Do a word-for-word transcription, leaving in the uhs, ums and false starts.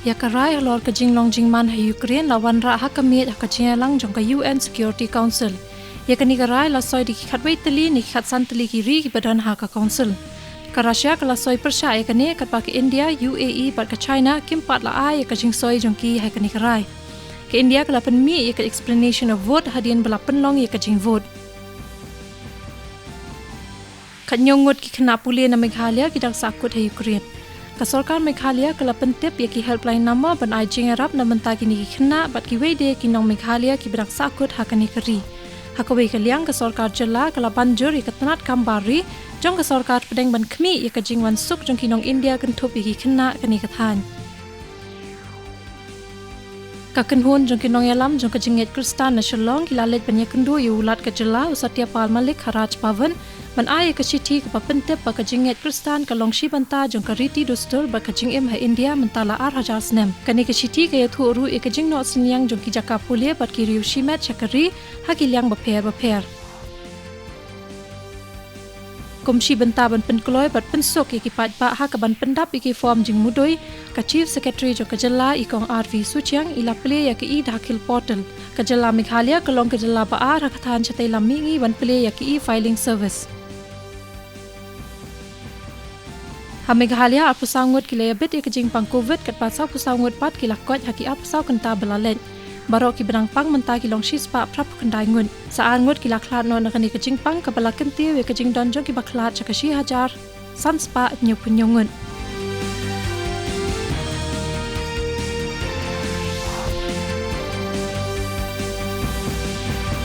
Ïa ka rai halor ka jinglong jingman ha Ukraine la wanrah ha ka miej ha ka jingïalang jong ka U N Security Council. Ïa kane ka rai la soi da ki khatwei tylli ne ki khatsan tylli ki ri kiba don ha ka Council. Ka Russia ka la soi pyrshah ïa kane, katba ka India, U A E bad ka China kim pat la ai ïa ka jingsoi jong ki ha kane ka rai. Ka India ka la pynmih ïa ka explanation of vote hadien ba la pynlong ïa ka jingvote. Khathynñiew ngut ki khynnah pule na Meghalaya ki dang sahkut ha Ukraine. Ka sorkar Meghalaya ka la pyntip ïa ki helpline number ban ai jingïarap na bynta kine ki khynnah bad kiwei de ki nong Meghalaya kiba dang sahkut ha kane ka ri. Ha kawei ka liang, ka sorkar jylla ka la ban jur ïa ka tnat kam bar ri jong ka sorkar hapdeng ban khmih ïa ka jingwan suk jong ki nong India kynthup ïa ki khynnah kane ka thaiñ. Ka kynhun jong ki nongïalam jong ka jingngeit Khristan na Shillong ki la leit ban ïakynduh ïa u Lat ka jylla, u Satya Pal Malik, ha Raj Bhavan ban ai ïa ka shithi kaba pyntip ba ka jingngeit Khristan ka long shi bynta jong ka riti dustur bad ka jingim ha India mynta la ar hajar snem. Kane ka shithi ka ïathuh ruh ïa ka jingnoh synñiang jong ki jaka pule bad ki riew shimet sha ka ri ha ki liang bapher bapher. Kum shi bynta ban pynkloi bad pynsuk ïa ki paidbah ha kaban pyndap ïa ki form jingmudui, ka Chief Secretary jong ka jylla, i Kong R V Suchiang, i la plie ïa ka e-Dakhil portal. Ka jylla Meghalaya ka long ka jylla ba ar ha ka thaiñ shatei lam mihngi ban plie ïa ka e-filing service. Ha Meghalaya, arphew saw ngut ki la ïabit ïa ka jingpang Covid, katba sawphew saw ngut pat ki la koit ha ki arphew saw kynta ba la leit. Baroh kiba dang pang mynta ki long shispah phraphew khyndai ngut. Sa ar ngut ki la khlad noh na kane ka jingpang, kaba la kyntiew ïa ka jingdon jong kiba khlad sha ka shi hajar san spah hynñiewphew hynñiew ngut.